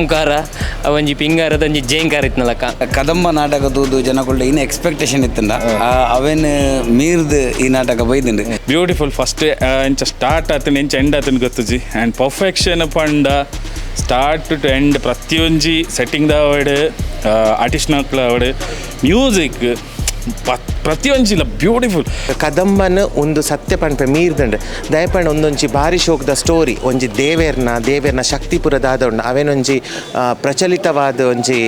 ಓಂಕಾರ ಒಂಜಿ ಪಿಂಗಾರದ ಒಂಜಿ ಜೇಂಕಾರ ಇತ್ನಲಕ್ಕ. ಕದಂಬ ನಾಟಕ ತೂದು ಜನಕುಲ್ಡ ಇನ್ನು ಎಕ್ಸ್ಪೆಕ್ಟೇಷನ್ ಇತ್ತಂಡ ಅವೇನು ಮೀರ್ದು ಈ ನಾಟಕ ಬೈದುಂಡು. ಬ್ಯೂಟಿಫುಲ್. ಫಸ್ಟ್ ಎಂಚ ಸ್ಟಾರ್ಟ್ ಆತನ, ಎಂಚ ಎಂಡ್ ಆತನ ಗೊತ್ತುಜಿ. ಆ್ಯಂಡ್ ಪರ್ಫೆಕ್ಷನ್ ಪಂಡ ಸ್ಟಾರ್ಟ್ ಟು ಎಂಡ್ ಪ್ರತಿಯೊಂಜಿ ಸೆಟ್ಟಿಂಗ್ ದಾವಡ್, ಆರ್ಟಿಸ್ಟ್ನಕ್ಲ ಅವಡ್, ಮ್ಯೂಸಿಕ್ ಪ್ರತಿಯೊಂಜಿಲ ಬ್ಯೂಟಿಫುಲ್. ಕದಂಬನ್ ಒಂದು ಸತ್ಯ ಪನ್ಪೆ ಮೀರ್ದಂಡ್. ದಯಪಂಡ ಒಂದೊಂಜಿ ಬಾರಿ ಶೋಕ್ದ ಸ್ಟೋರಿ, ಒಂಜಿ ದೇವೇರ್ನ ದೇವೇರ್ನ ಶಕ್ತಿಪುರ ದಾದ ಉಂಡು, ಅವೇನೊಂಜಿ ಪ್ರಚಲಿತವಾದ ಒಂಜಿ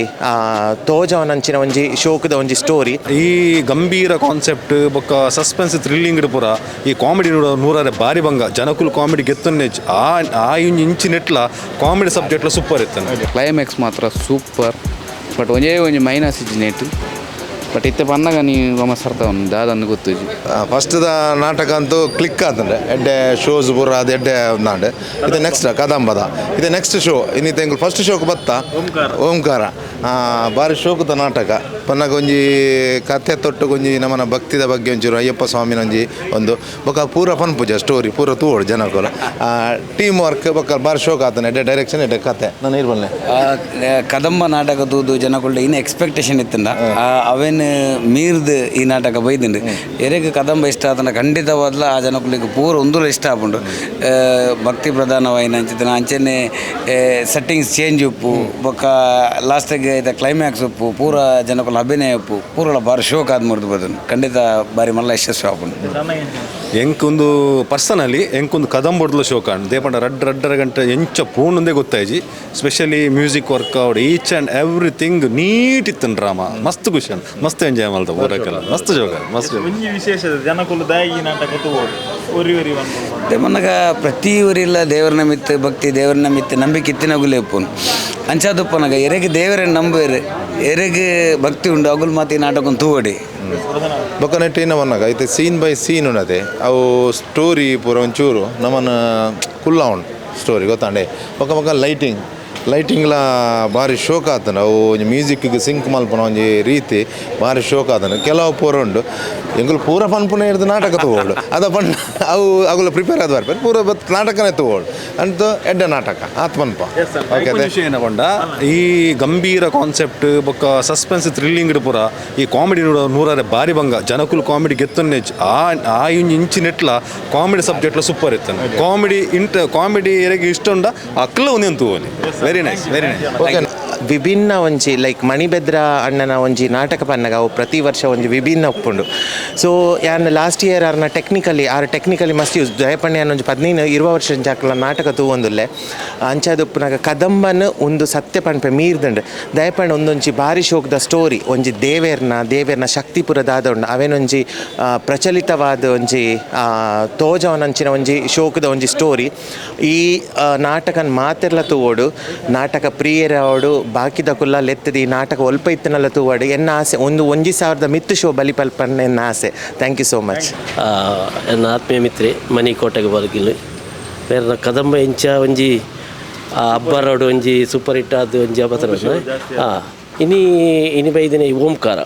ತೋಜವನಂಚಿನ ಒಂಜಿ ಶೋಕದ ಒಂಜಿ ಸ್ಟೋರಿ. ಈ ಗಂಭೀರ ಕಾನ್ಸೆಪ್ಟ್ ಬೊಕ್ಕ ಸಸ್ಪೆನ್ಸ್ ಥ್ರಿಲ್ಲಿಂಗ್ ಪೂರ ಈ ಕಾಮಿಡಿ ನೂರಾರೆ ಬಾರಿ ಬಂಗ. ಜನಕುಲು ಕಾಮಿಡಿ ಗೆತ್ತೊನ್ನೆ ಆ ಆ ಇಂಚಿ ನೆಟ್ಲ ಕಾಮಿಡಿ ಸಬ್ಜೆಕ್ಟ್ಲ ಸೂಪರ್ ಇತ್ತು. ಕ್ಲೈಮ್ಯಾಕ್ಸ್ ಮಾತ್ರ ಸೂಪರ್. ಬಟ್ ಒಂಜೇ ಒಂಜಿ ಮೈನಸ್ ಇಜ್ಜಿ ನೆಟ್. ಬಟ್ ಇತ್ತೆ ಪನ್ನಗ ನೀ ಸರ್ತ ಒಂದು ದಾದನ್ನು ಗೊತ್ತುಜಿ. ಫಸ್ಟ್ ದ ನಾಟಕ ಅಂತೂ ಕ್ಲಿಕ್ ಆತಂಡೆ. ಎಡ್ಡೆ ಶೋಸ್ ಪೂರ ಅದು ಎಡ್ಡೆ ನಾಡು. ಇದು ನೆಕ್ಸ್ಟ್ ಕದಂಬದ, ಇದು ನೆಕ್ಸ್ಟ್ ಶೋ. ಇನ್ನಿತ ಎಂಕುಲು ಫಸ್ಟ್ ಶೋಕ್ ಬತ್ತ ಓಂಕಾರ. ಬಾರಿ ಶೋಕದ ನಾಟಕ. ಪನ್ನಗ ಒಂಜಿ ಕತೆ ತೊಟ್ಟು ಒಂಜಿ ನಮ್ಮನ ಭಕ್ತಿದ ಬಗ್ಗೆ ಒಂಚೂರು ಅಯ್ಯಪ್ಪ ಸ್ವಾಮಿನ ಒಂಜಿ ಒಂದು ಬೊಕ ಪೂರ ಪನ್ಪುಜ ಸ್ಟೋರಿ ಪೂರ ತೂವೋಡು ಜನಕುಲು. ಟೀಮ್ ವರ್ಕ್ ಬೊಕ ಬಾರಿ ಶೋಕ್ ಆತನೆ. ಎಡ್ಡೆ ಡೈರೆಕ್ಷನ್, ಎಡ್ಡೆ ಕತೆ. ನಾನು ಇರ್ಬಲ್ಲೆ. ಕದಂಬ ನಾಟಕ ತೂದು ಜನಕುಲ್ಡ ಇನ್ನು ಎಕ್ಸ್ಪೆಕ್ಟೇಷನ್ ಇತ್ತಂಡ ಅವೇನು ಮೀರ್ದು ಈ ನಾಟಕ ಬೈದುಂಡು. ಎರೆಗ್ ಕದಂಬ ಇಷ್ಟ ಆತನ ಖಂಡಿತವಾದ್ಲ ಆ ಜನಕುಲಿಗೆ ಪೂರ ಒಂದುಲ ಇಷ್ಟ ಆಪುಂಡು. ಭಕ್ತಿ ಪ್ರಧಾನವಾಯಿನ ಅಂಚಿನ ಅಂಚನೆ ಸೆಟ್ಟಿಂಗ್ಸ್ ಚೇಂಜ್ ಉಪ್ಪು, ಬೊಕ್ಕ ಲಾಸ್ಟಿಗೆ ಇದ ಕ್ಲೈಮ್ಯಾಕ್ಸ್ ಉಪ್ಪು, ಪೂರ ಜನಕುಲ ಅಭಿನಯ ಉಪ್ಪು, ಪೂರಲ ಬಾರಿ ಶೋಕ್ ಆದ್ ಮುರ್ದು ಬದನು. ಖಂಡಿತ ಬಾರಿ ಮಲ್ಲ ಯಶಸ್ವಿ ಆಪುಂಡು. ಎಂಕೊಂದು ಪರ್ಸನಲಿ ಎಂಕೊಂದು ಕದಂಬೊಡ್ಲ ಶೋಕ ದೇಪಂಡ ರಡ್ಡ್ ರಡ್ಡರ ಗಂಟೆ ಎಂಚ ಪೂರ್ಣಂದೇ ಗೊತ್ತಾಯ್ಜಿ. Specially music workout, each and everything neat ಇತ್ತು. ಡ್ರಾಮಾ ಮಸ್ತ್ ಖುಷಿ, ಮಸ್ತ್ ಎಂಜಾಯ್ ಮಲ್ತ. ಊರಕ್ಕೆಲ್ಲ ಮಸ್ತ್ ಜೋಗ, ಮಸ್ತ್ ಜೋಗ. ಒಂಜಿ ವಿಶೇಷ ಜನಕುಲು ದಾಯಿ ಈ ನಾಟಕ ತೂವೊಡು ಒರಿ ಒರಿ ಒಂದು. ಮನಗ ಪ್ರತಿ ಊರಿಲ್ಲ ದೇವರ ನಿಮಿತ್ತ ಭಕ್ತಿ, ದೇವರ ನಿಮಿತ್ತ ನಂಬಿಕೆ ಇತ್ತಿನಗುಲೇ ಉಪ್ಪುನು. ಅಂಚಾದುಪ್ಪನಗ ಎರೆಗೆ ದೇವರನ್ನು ನಂಬುವೆರು, ಎರೆಗೆ ಭಕ್ತಿ ಉಂಡು ಅಗುಲ್ ಮಾತು ಈ ನಾಟಕ ತೂವಡಿ. ಬೊಕ್ಕ ನೆಟ್ ಏನ ಬನ್ನಾಗ ಐತೆ ಸೀನ್ ಬೈ ಸೀನ್ ಉಂಡತೆ. ಅವು ಸ್ಟೋರಿ ಪೂರ ಒಂಚೂರು ನಮ್ಮನ ಕುಲ್ಲ ಉಂಡು ಸ್ಟೋರಿ ಗೊತ್ತಾಂಡೆ. ಬೊಕ್ಕ ಬೊಕ್ಕ ಲೈಟಿಂಗ್, ಲೈಟಿಂಗ್ಲ ಭಾರಿ ಶೋಕ್ ಆತನ. ಅವು ಒಂಜಿ ಮ್ಯೂಸಿಕ್ಗೆ ಸಿಂಕ್ ಮಲ್ಪುನ ಒಂಜಿ ರೀತಿ ಭಾರಿ ಶೋಕ್ ಆತನ. ಕೆಲವು ಪೂರ ಉಂಡು, ಎಂಕುಲು ಪೂರ ಪನ್ಪುನ ಹಿಡ್ದು ನಾಟಕ ತಗೋಡು ಅದ ಪಂಡ ಅವು ಅಗುಲ ಪ್ರಿಪೇರ್ ಆದ ಬರ್ಪೇರು ಪೂರ ಬತ್ ನಾಟಕನೇ ತಗೋಡು ಅಂತ. ಎಡ್ಡೆ ನಾಟಕ ಆತ್ ಪನ್ಪ. ಓಕೆ. ವಿಷಯ ಏನ ಪಂಡ ಈ ಗಂಭೀರ ಕಾನ್ಸೆಪ್ಟ್ ಬೊಕ್ಕ ಸಸ್ಪೆನ್ಸ್ ಥ್ರಿಲ್ಲಿಂಗ್ ಪೂರ ಈ ಕಾಮಿಡಿ ನೂರಾರೆ ಬಾರಿ ಬಂಗ. ಜನಕುಲು ಕಾಮಿಡಿ ಗೆತ್ತೊನ್ನೆ ಆ ಆ ಇಂಚಿ ನೆಟ್ಲ ಕಾಮಿಡಿ ಸಬ್ಜೆಕ್ಟ್ಲ ಸೂಪರ್ ಇತ್ತು. ಕಾಮಿಡಿ ಇಂಟ ಕಾಮಿಡಿ ಎರೆಗೆ ಇಷ್ಟ ಉಂಡ ಅಕ್ಲ ಒಂದೇ ತೂವಲಿ. Very nice, very nice. Okay. ವಿಭಿನ್ನ ಒಂಜಿ ಲೈಕ್ ಮಣಿಬೆದ್ರ ಅಣ್ಣನ ಒಂಜಿ ನಾಟಕ ಪನ್ನಗ ಅವು ಪ್ರತಿ ವರ್ಷ ಒಂಜಿ ವಿಭಿನ್ನ ಉಪ್ಪುಂಡು. ಸೊ ಯಾನ್ ಲಾಸ್ಟ್ ಇಯರ್ ಆರ್ನ ಟೆಕ್ನಿಕಲಿ ಆರ್ ಟೆಕ್ನಿಕಲಿ ಮಸ್ತ್ ಯೂಸ್. ಜಯಪಣ್ಣೆ ಒಂಜಿ 15-20 ವರ್ಷ ಜಾಕಲ ನಾಟಕ ತೂವೊಂದುಲ್ಲೆ. ಅಂಚಾದ್ ಉಪ್ಪುನಗ ಕದಂಬನ್ ಒಂದು ಸತ್ಯ ಪನ್ಪೆ ಮೀರ್ದಂಡ್. ದಯಪಂಡ ಒಂದೊಂಜಿ ಬಾರಿ ಶೋಕ್ದ ಸ್ಟೋರಿ, ಒಂಜಿ ದೇವೇರ್ನ ದೇವೇರ್ನ ಶಕ್ತಿಪುರ ದಾದ ಉಂಡು, ಅವೇನೊಂಜಿ ಪ್ರಚಲಿತವಾದ ಒಂಜಿ ತೋಜವನಂಚಿನ ಒಂಜಿ ಶೋಕದ ಒಂಜಿ ಸ್ಟೋರಿ. ಈ ನಾಟಕನ್ ಮಾತೆರ್ಲ ತೂವೋಡು. ನಾಟಕ ಪ್ರಿಯರಾವಡು, ಬಾಕಿದ ಕುಲ್ಲ ಲೆತ್ತದಿ ಈ ನಾಟಕ ಒಲ್ಪ ಇತ್ತನಲ್ಲ ತೂವಾಡು. ಎನ್ನ ಆಸೆ ಒಂದು ಒಂಜಿ ಸಾವಿರದ ಮಿತ್ತು ಶೋ ಬಲಿಪಲ್ಪನ್ನ ಎನ್ನ ಆಸೆ. Thank you so much. ಎನ್ನ ಆತ್ಮೀಯ ಮಿತ್ರೆ ಮನಿ ಕೋಟೆಗೆ ಬಲಗಿಲ್ ಬೇರೆ ಕದಂಬ ಇಂಚ ಒಂಜಿ ಅಬ್ಬರೋಡು ಒಂಜಿ ಸೂಪರ್ ಹಿಟ್ ಆದ ಒಂಜಿ ಅಬತರ. ಹಾಂ, ಇನಿ ಇನಿ ಬೈದಿನ ಈ ಓಂಕಾರ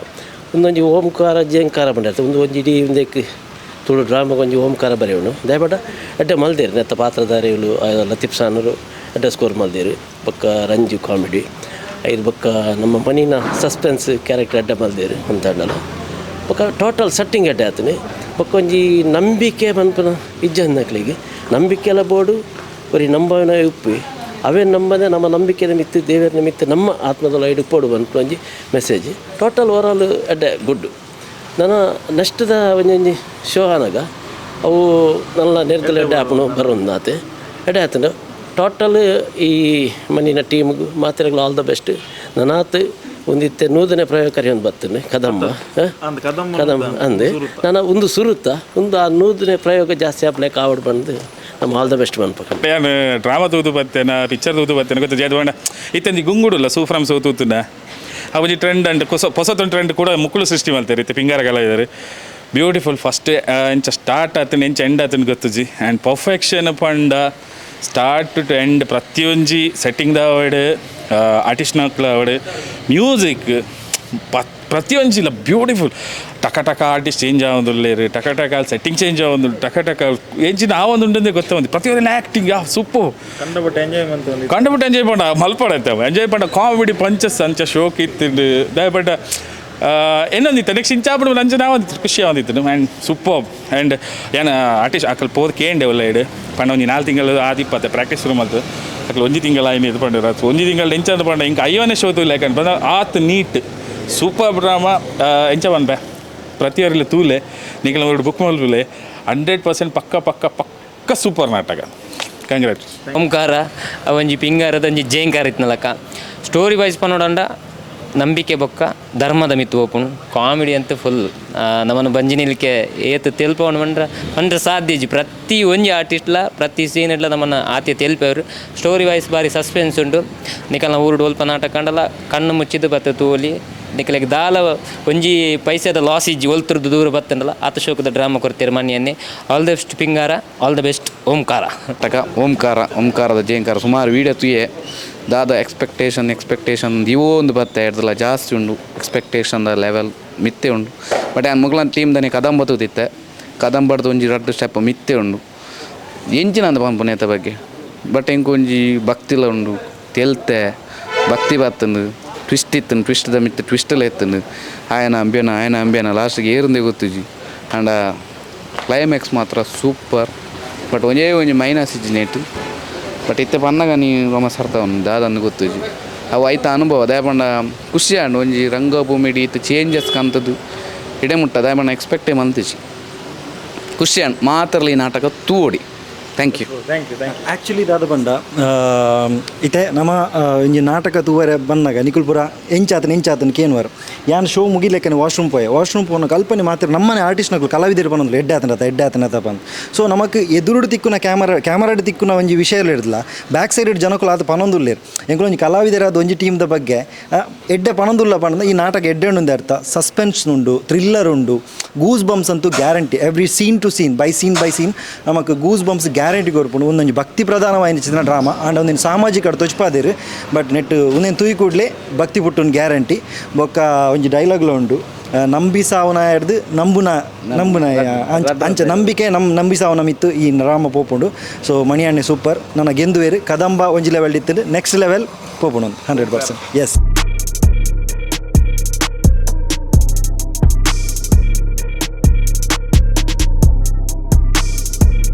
ಒಂದೊಂಜಿ ಓಂಕಾರ ಜೇಂಕಾರ ಪಂಡ ಒಂದು ಒಂಜಿ ಇಡೀ ಒಂದಕ್ಕೆ ತುಳು ಡ್ರಾಮಾಗ ಒಂಜಿ ಓಂಕಾರ ಬರೆಯೋಣ. ದಯಪಟ ಎಡ್ಡೆ ಮಲ್ದೇರು. ನೆತ್ತ ಪಾತ್ರಧಾರಿಗಳು ಲತೀಫ್ ಸಾನರು ಎಡ್ಡೆ ಸ್ಕೋರ್ ಮಲ್ದೇರು. ಬೊಕ್ಕ ರಂಜು ಕಾಮಿಡಿ ಐದು, ಬೊಕ್ಕ ನಮ್ಮ ಮನಿನ ಸಸ್ಪೆನ್ಸ್ ಕ್ಯಾರೆಕ್ಟರ್ ಎಡ್ಡೆ ಮಲ್ದೇರು ಅಂತಾಂಡಲ. ಬೊಕ್ಕ ಟೋಟಲ್ ಸೆಟ್ಟಿಂಗ್ ಎಡ್ಡೆ ಆತನೆ. ಬೊಕ್ಕ ಒಂಜಿ ನಂಬಿಕೆ ಪನ್ಪುನ ಇಜ್ಜಂದಕ್ಲೆಗ್ ನಂಬಿಕೆ ಎಲ್ಲ ಬೋಡು. ಒರಿ ನಂಬನ ಉಪ್ಪಿ ಅವೇ ನಂಬದೆ ನಮ್ಮ ನಂಬಿಕೆದ ಮಿತ್ತು, ದೇವರ ಮಿತ್ತು ನಮ್ಮ ಆತ್ಮದ ಇಡುಪೋಡು ಪನ್ಪುನ ಒಂಜಿ ಮೆಸೇಜ್. ಟೋಟಲ್ ಓವರಾಲ್ ಎಡ್ಡೆ, ಗುಡ್. ನನ ನೆಕ್ಸ್ಟ್ದ ಒಂಜೊಂಜಿ ಶೋ ಆನಗ ಅವು ನನ್ನ ನೆರ್ದಲ ಎಡ್ಡೆ ಆಪುನು ಬರೋಂದಾತೆ ಎಡ್ಡೆ ಆತಂಡ. ಟೋಟಲ್ ಈ ಮನಿನ ಟೀಮ್ಗೆ ಮಾತ್ರೆಗಳು ಆಲ್ the best. ನನಾತ್ ಒಂದಿತ್ತೆ ನೂತನ ಪ್ರಯೋಗ ಕರೆಯೊಂದು ಬರ್ತೇನೆ ಕದಂಬ. ಅಂದ್ ಕದಂಬ. ಕದಂಬ ಅಂದೆ ನಾನು ಒಂದು ಸುರುತ್ತ ಒಂದು ಆ ನೂತನ ಪ್ರಯೋಗ ಜಾಸ್ತಿ ಆಪ್ಲೆ ಕಾವಡ್ ಬಂದು ನಮ್ಮ ಆಲ್ the best ಪನ್ಪಕ. ಯಾನ್ ಡ್ರಾಮಾ ತೂದು ಬತ್ತೇನ, ಪಿಕ್ಚರ್ ತೂದು ಬತ್ತೇನ ಗೊತ್ತು ಅದು ಪಂಡ ಇತ್ತಂಜಿ ಗುಂಗುಡುಲ್ಲ ಸೂಫ್ರಮ್ ಸೂ ತೂತುನ. ಆ ಒಂಜಿ ಟ್ರೆಂಡ್ ಅಂಡ್ ಹೊಸ ಹೊಸತೊಂದು ಟ್ರೆಂಡ್ ಕೂಡ ಮುಕ್ಕುಲು ಸೃಷ್ಟಿ ಮಲ್ತೇರು ಇತ್ತೆ ಪಿಂಗಾರಗೆಲ್ಲ ಇದ್ದಾರೆ. ಬ್ಯೂಟಿಫುಲ್. ಫಸ್ಟ್ ಎಂಚ ಸ್ಟಾರ್ಟ್ ಆತನ, ಎಂಚ ಎಂಡ್ ಆತನ ಗೊತ್ತುಜಿ. ಆ್ಯಂಡ್ ಪರ್ಫೆಕ್ಷನ್ ಪಂಡ ಸ್ಟಾರ್ಟ್ ಟು ಎಂಡ್ ಪ್ರತಿಯೊಂಜಿ ಸೆಟ್ಟಿಂಗ್ ದಾವಡ್, ಆರ್ಟಿಸ್ಟ್ನಕ್ಲ ಅವಡ್, ಮ್ಯೂಸಿಕ್ ಪ್ರತಿಯೊಂಜಿಲ ಬ್ಯೂಟಿಫುಲ್ ಟಕ ಟಕ ಆರ್ಟಿಸ್ಟ್ ಚೇಂಜ್ ಆವೊಂದುಲ್ಲೆರ್ ಟಕ ಟಕ ಸೆಟ್ಟಿಂಗ್ ಚೇಂಜ್ ಆವೊಂದುಂಡು ಟಕ ಟಕ ಎಂಚಿನ ಆವೊಂದುಂಡು ಗೊತ್ತೊಂದು ಪ್ರತಿಯೊಂದು ಆ್ಯಕ್ಟಿಂಗ್ ಯಾ ಸೂಪರ್. ಕಂಡಪಟ್ಟೆ ಎಂಜಾಯ್ ಮಂತೊಂದು. ಕಂಡಪಟ್ಟೆ ಎಂಜಾಯ್ ಪಂಡ ಮಲ್ಪಡತ್ತೆ ಎಂಜಾಯ್ ಪಂಡ ಕಾಮಿಡಿ ಪಂಚಸ್ ಅಂಚ ಶೋಕ್ ಇತ್ತಿಂಡು ದಾಯ ಪಂಡ ಏನೊಂದಿತ್ತು ನೆಕ್ಸ್ಟ್ ಇಂಚಾಪುಡು ನಂಚ ನಾವೊಂದಿತ್ತು ಖುಷಿ ಆವೊಂದಿತ್ತು ಆ್ಯಂಡ್ ಸೂಪರ್. ಆ್ಯಂಡ್ ಏನ ಆರ್ಟಿಸ್ಟ್ ಅಕಲ್ ಪೋದು ಕೇಂಡೆ ಒಲ್ಲ ಇಡು ಪಂಡ ಒಂಜಿ 4 ತಿಂಗಳು ಆದಿಪ್ಪತ್ತೆ ಪ್ರಾಕ್ಟೀಸ್ ಶುರು ಮಲ್ತು ಅಕಲ್ ಒಂಜಿ ತಿಂಗಳು ಆಯ್ನ ಇದು ಪಂಡ ಒಂಜಿ ತಿಂಗಳು ಎಂಚ ಪಂಡ ಇಂಕ ಐವನೇ ಶೋ ತೂಲೆ ಪಂಡ ಆತ್ ನೀಟ್ ಸೂಪರ್ ಡ್ರಾಮಾ ಎಂಚ ಪನ್ಪೆ ಪ್ರತಿಯೊರ್ಲ ತೂಲೆ ನಿಕಲ ಒಂದು ಬುಕ್ ಮಲ್ಪುಲೆ 100% ಪಕ್ಕ ಪಕ್ಕ ಪಕ್ಕ ಸೂಪರ್ ನಾಟಕ. ಕಂಗ್ರಾಟ್ಸ್. ಓಂಕಾರ ಒಂಜಿ ಪಿಂಗಾರದ ಒಂಜಿ ಜೇಂಕಾರ ಇತ್ನಲಕ್ಕ ಸ್ಟೋರಿ ವೈಸ್ ಪನೋಡಂಡ ನಂಬಿಕೆ ಬೊಕ್ಕ ಧರ್ಮದ ಮಿತ್ತು ಓಪುನು ಕಾಮಿಡಿ ಅಂತ ಫುಲ್ ನಮ್ಮನ್ನು ಬಂಜಿ ನಿಲ್ಕೆ ಏತ್ ತೆಲ್ಪವನು ಪಂಡ್ರೆ ಪಂಡ್ರೆ ಸಾಧ್ಯ ಇಜ್ಜಿ. ಪ್ರತಿ ಒಂಜಿ ಆರ್ಟಿಸ್ಟ್ಲ ಪ್ರತಿ ಸೀನ್ ಇಡ್ಲ ನಮ್ಮನ್ನು ಆತೆ ತೆಲ್ಪವರು. ಸ್ಟೋರಿ ವೈಸ್ ಬಾರಿ ಸಸ್ಪೆನ್ಸ್ ಉಂಡು. ನಿಕಲ್ನ ಊರುಡು ಒಲ್ಪ ನಾಟಕ ಕಂಡಲ ಕಣ್ಣು ಮುಚ್ಚಿದ್ದು ಬತ್ತ ತೂಲಿ ನಿಕಲೆಗ್ ದಾಲ ಒಂಜಿ ಪೈಸೆದ ಲಾಸ್ ಇಜ್ಜಿ ಒಲ್ತುರ್ದು ದೂರ ಬತ್ತಂಡಲ ಆತ ಶೋಕದ drama ಕೊರ್ತೀರ ಮನಿಯನ್ನೇ. All the best Pingara, all the best Omkara. ನಾಟಕ ಓಂಕಾರ, ಓಂಕಾರದ ಜೇಂಕಾರ ಸುಮಾರು ವೀಡಿಯೋ ತುಯೆ ದಾದ ಎಕ್ಸ್ಪೆಕ್ಟೇಷನ್ ಎಕ್ಸ್ಪೆಕ್ಟೇಷನ್ ಇವೋ ಒಂದು ಬತ್ತೆ ಇಡ್ದಲ್ಲ ಜಾಸ್ತಿ ಉಂಡು ಎಕ್ಸ್ಪೆಕ್ಟೇಷನ್ the level ಮಿತ್ತೆ ಉಂಡು. ಬಟ್ ಆ್ಯನ್ ಮುಗ್ಲನ್ ಟೀಮ್ದನೆ ಕದಂಬ ತೂತಿತ್ತೆ ಕದಂಬಡ್ದು ಒಂಜಿ ರಡ್ಡು ಸ್ಟೆಪ್ ಮಿತ್ತೆ ಉಂಡು ಎಂಚಿನ ಅಂದ ಪಂಪುನೇತ ಬಗ್ಗೆ. ಬಟ್ ಎಂಕೊಂಜಿ ಭಕ್ತಿಲ ಉಂಡು ತೆಲ್ತೆ ಭಕ್ತಿ ಬತ್ತಂದು ಟ್ವಿಸ್ಟ್ ಇತ್ತಂದು ಟ್ವಿಸ್ಟ್ದ ಮಿತ್ತೆ ಟ್ವಿಸ್ಟಲ್ಲ ಎತ್ತಂದು ಆಯನ ಅಂಬ್ಯನ ಆಯನ ಅಂಬ್ಯನ ಲಾಸ್ಟಿಗೆ ಏರುಂದೇ ಗೊತ್ತುಜಿ. ಆಂಡ ಕ್ಲೈಮ್ಯಾಕ್ಸ್ ಮಾತ್ರ ಸೂಪರ್. ಬಟ್ ಒಂಜೇ ಒಂಜಿ ಮೈನಸ್ ಇಜ್ಜಿ ನೆಟ್. ಬಟ್ ಇತ್ತೆ ಪನ್ನಗ ನೀ ರಮ ಸರ್ತಾವನು ದಾದನ್ನು ಗೊತ್ತುಜಿ ಅವು ಐತ ಅನುಭವ ದಾಯ ಪಂಡ ಖುಷಿ ಆಂಡ್ ಒಂಜಿ ರಂಗಭೂಮಿ ಇತ್ತು ಚೇಂಜಸ್ ಕಂತದ್ದು ಇಡೆ ಮುಟ್ಟ ದಾಯ ಪಂಡ ಎಕ್ಸ್ಪೆಕ್ಟೇ ಮಂತಿಜಿ ಖುಷಿ ಆಂಡ್ ಮಾತ್ರಲಿ ಈ ನಾಟಕ ತೂಡಿ. Thank you. Thank you, thank you. Actually ದಾದ ಪಂಡ ಇತ್ತೆ ನಮ ಒಂಜಿ ನಾಟಕ ತೂವರೆ ಬನ್ನಗ ನಿಕುಲ್ಪುರ ಎಂಚಾತನ ಎಂಚಾತನ ಕೇನ್ವರ್ ಯಾನ್ ಶೋ ಮುಗಿಲೆಕ್ಕನೆ ವಾಶ್ರೂಮ್ ಪೋಯೆ. ವಾಶ್ರೂಮ್ ಪೋನ ಕಲ್ಪನೆ ಮಾತ್ರ ನಮ್ಮನೆ ಆರ್ಟಿಸ್ಟ್ನಕುಲು ಕಲಾವಿದರು ಪನ್ನೊಂದು ಎಡ್ಡೆ ಆತನ ಎಡ್ಡೆ ಆತನ ಪಂದ್. ಸೊ ನಮಕ್ ಎದುರುಡು ತಿಕ್ಕುನ ಕ್ಯಾಮರಾ ಕ್ಯಾಮರಾಡ್ ತಿಕ್ಕುನ ಒಂಜಿ ವಿಷಯ ಇಡ್ದಲ್ಲ ಬ್ಯಾಕ್ ಸೈಡ್ ಜನಕುಲು ಆತ ಪನೊಂದುಲ್ಲೇರು ಎಂಕುಲು ಒಂಜಿ ಕಲಾವಿದರಾದ ಒಂಜಿ ಟೀಮ್ದ ಬಗ್ಗೆ ಎಡ್ಡೆ ಪನೊಂದುಲ್ಲ ಪಂಡ ಈ ನಾಟಕ ಎಡ್ಡೆ ಉಂಡು ಅರ್ಥ. ಸಸ್ಪೆನ್ಸ್ ಉಂಡು, ಥ್ರಿಲ್ಲರ್ ಉಂಡು, ಗೂಸ್ ಬಂಪ್ಸ್ ಅಂತೂ guarantee. Every scene to scene by scene by scene ನಮಕ್ goose bumps guarantee ಕೊರ್ಪುಂಡು. ಒಂದೊಂಜಿ ಭಕ್ತಿ ಪ್ರಧಾನವಾಯಿನ ಚಿತ್ರ ಡ್ರಾಮಾ ಆಂಡ ಒಂದಿನ ಸಾಮಾಜಿಕ ತೊಚ್ಪಾದೇರು ಬಟ್ ನೆಟ್ ಒಂದೇನು ತೂಯಿ ಕೂಡಲೇ ಭಕ್ತಿ ಪುಟ್ಟುನ್ ಗ್ಯಾರಂಟಿ. ಬೊಕ್ಕ ಒಂಜಿ ಡೈಲಾಗ್ಲ ಉಂಡು ನಂಬಿ ಸಾವನ ಹಿಡ್ದು ನಂಬುನ ನಂಬುನ ಅಂಚ ನಂಬಿಕೆ ನಂಬಿ ಸಾವನ ಮಿತ್ತು ಈ ಡ್ರಾಮಾ ಪೋಪುಂಡು. ಸೊ ಮಣಿಯಣ್ಣೆ ಸೂಪರ್ ನನ್ನ ಗೆಂದುವೇರು ಕದಂಬ ಒಂಜಿ ಲೆವೆಲ್ ಇತ್ತು ನೆಕ್ಸ್ಟ್ ಲೆವೆಲ್ ಪೋಪುಂಡು 100% ಎಸ್.